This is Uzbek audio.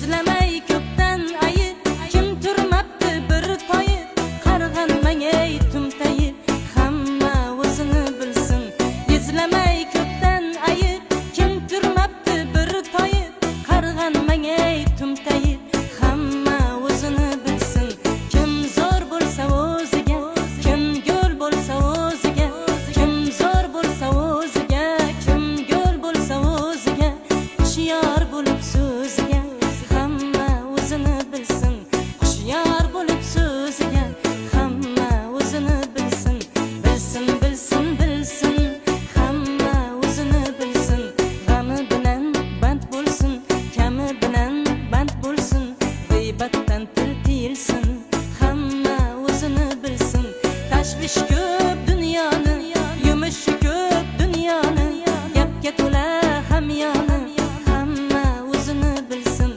Izlamay ko'pdan ayib, kim turmabdi bir toyib, qarg'anmang ey tumtayib, hamma o'zini bilsin. Izlamay ko'pdan ayib, kim turmabdi bir toyib, qarg'anmang ey tumtayib, hamma o'zini bilsin. Kim zo'r bo'lsa o'ziga, kim gul bo'lsa o'ziga, kim zo'r bo'lsa o'ziga, kim gul bo'lsa o'ziga, hushyor bo'lib so'ziga, hamma o'zini bilsin. Hushyor bo'lib so'ziga, hamma o'zini bilsin. Bilsin, bilsin, bilsin, hamma o'zini bilsin. G'ami bilan band bo'lsin, kami bilan band bo'lsin.